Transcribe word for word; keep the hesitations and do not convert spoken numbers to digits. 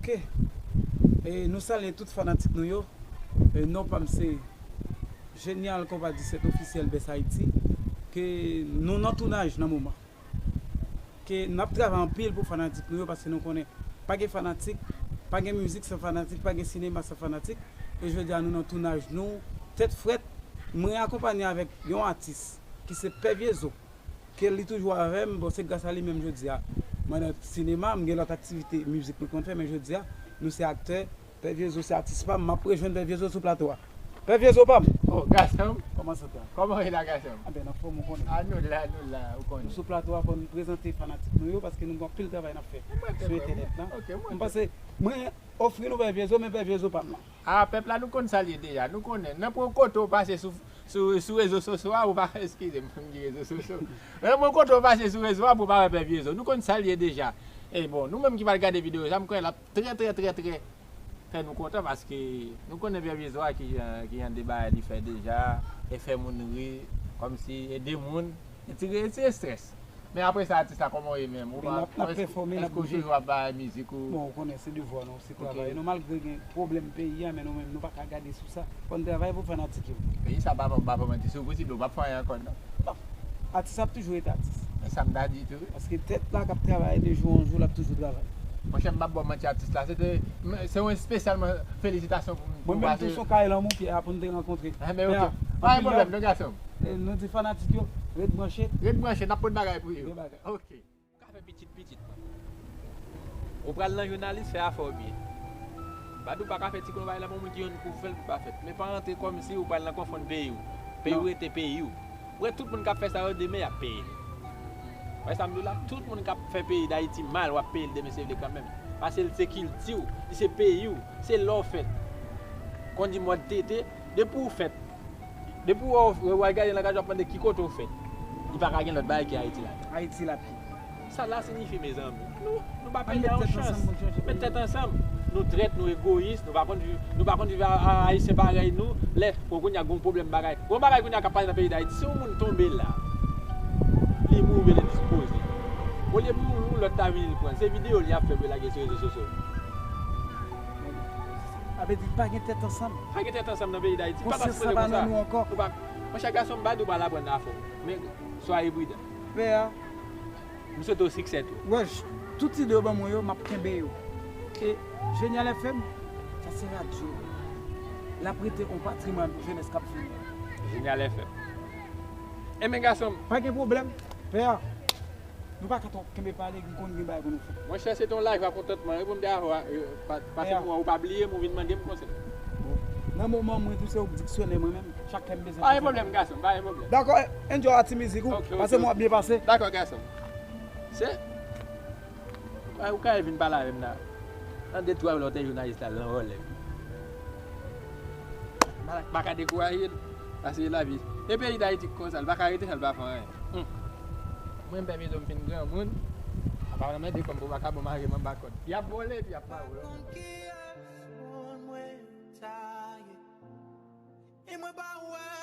Ok. E nou salye tout fanatik nou yo. E non pa m se Génial Compas disèt Officiel Best Haïti. Ke nou nan tounaj nan moman. Ke n ap travay anpil pou fanatik nou yo, paske nou konnen pa gen fanatik, pa gen mizik san fanatik, pa gen sinema san fanatik. E jodi a nou nan tounaj nou, tèt frèt, mwen akonpanye avèk yon atis ki se Pè Vyezo, ke li toujou avè m. Bon, se gras a li menm jodi a mwen nan sinema, m gen lòt aktivite mizik mwen konn fè, men jodi a nou se aktè. Pè Vyezo se atis pa m, m ap rejwenn Pè Vyezo sou plato a. Pè Vyezo pa m. Oh, gason m. Kòman santé a? Kòman w ye la, gason m? Anben, anfòm, ou konnen. Ah, nou la, nou la, ou konnen. Nou sou plato a, fò nou prezante fanatik nou yo, paske nou gen anpil travay n ap fè sou entènèt lan. Ok, mwen. M panse, mwen ofri nou Pè Vyezo, men Pè Vyezo pa m nan. Ah, pèp la, nou konn sa l ye deja, nou konnen. Nenpòt kote w pase sou, sou, sou rezo sosyo a, ou pa, eskize m, m di rezo sosyo. Nenpòt kote w pase sou rezo a, pou w pa wè Pè Vyezo. Nou konn sa l ye deja. E bon, nou menm ki pral gade videyo sa, m konnen l ap trè, trè, trè, trè fè nou kontan, paske nou konnen Pè Vyezo a ki jan, ki jan de bagay li fè deja, e fè moun ri, kòmsi ede moun, retire, retire estrès. Men apre sa, atis la, kòman w ye menm? Ou pa, n ap, n ap pèfòme, n ap bouje. Èske w toujou ap bay mizik ou? Bon, ou konnen, se devwa nou, se travay nou. Malgre gen pwoblèm peyi a, men nou menm, nou pa ka gade sou sa. Fò n travay pou fanatik yo. Peyi sa, pa, pa, pa manti, si w posib, ou p ap fè anyen ankò, non. Bon, atis ap toujou rete atis. Men sa m ta di tou, wi. Paske tèt la k ap travay de jou an jou, l ap toujou travay. Monchè, m p ap ba w manti, atis la, se te, se yon espesyalman felisitasyon pou m. Mwen menm tou, se yon kay lanmou, Pyè, pou n te rankontre. Enben, ok. Pa gen pwoblèm, non, gason m. E, nou di fanatik yo, ret branche. Ret branche, n ap pote bagay pou yo. Gen bagay. Ok. Ou ka fè pitit pitit, man. Ou pral nan jounalis, fè afè w byen. Badou pa ka fè ti konbay la pou moun ki jwenn kou fè l pou pa fèt. Men pa rantre kòmsi ou pral nan konfonn peyi w. Peyi w rete peyi w. Ou wè tout moun k ap fè sa yo, demen y ap peye l. Ou wè sa m di w la? Tout moun k ap fè peyi Dayiti mal, w ap peye l demen se vle kanmenm. Paske l se kilti w, li se peyi w, se la w fèt. Kon di mòd tete, depi w fèt, depi w wè w, w al gade nan kay, w ap mande ki kote w fèt. Li pa ka gen lòt bagay ki Ayiti la. Ayiti la ki. Sa la siyifi, mezanmi. Nou, nou ba peyi a yon chans. Met tèt ansanm. Nou trèt, nou egoyis, nou pa konn viv, nou pa konn viv a, a, ayisyen parèy nou. Lè, bon, kounye a gon pwoblèm bagay. Gon bagay kounye a k ap pase nan peyi Dayiti. Si yon moun tonbe la, li mouri, l endispoze. Olye pou yon lòt ta vini l pran l. Se videyo li ap fè pou l lage sou rezo sosyo. Sa vle di pa gen tèt ansanm. Pa gen tèt ansanm nan peyi Dayiti. Pa t ap sipoze konsa. Konsyans lan pa nan nou ankò. Nou pa, monchè, gason m, pa di w pral aprann afè w. Men, swaye pridan. Pè a. M swete w siksè tou. Wè, tout ide yo ban mwen yo, m ap kenbe yo. E Génial F M, sa se radyo. L ap rete yon patrimwàn pou jenès k ap vini. Génial F M. Enben, gason m. Pa gen pwoblèm, pè a. Nou pa ka twò kenbe pale, nou konn gen bagay pou nou fè. Monchè, se te yon lajwa, kontantman, wi, pou m te avè w, e, pa, pase pou mwen, ou pa bliye m, ou vin mande m konsèy. Bon. Nan moman mwen tou, se w k diksyonè mwen menm. Chak lè m bezwen konsèy. Pa gen pwoblèm, gason m, pa gen pwoblèm. Dakò, enjoy a ti mizik ou, pase mwen w ap byen pase. Dakò, gason m. Se, ou ka vin pale avè m la. Nan de twa lòt jounalis la, l nan vòlè. Pa, pa ka dekouraje l, paske lavi. E peyi Dayiti k konsa, l pa ka rete san l pa fè anyen. Hum. Mwen, m pè bezwen m fin granmoun. Apa nan mande kòm pou vakabon mare m anba kòd. Y ap vòlè, epi y ap mare w. Pa konn kiyès moun mwen ta ye. E mwen pa wè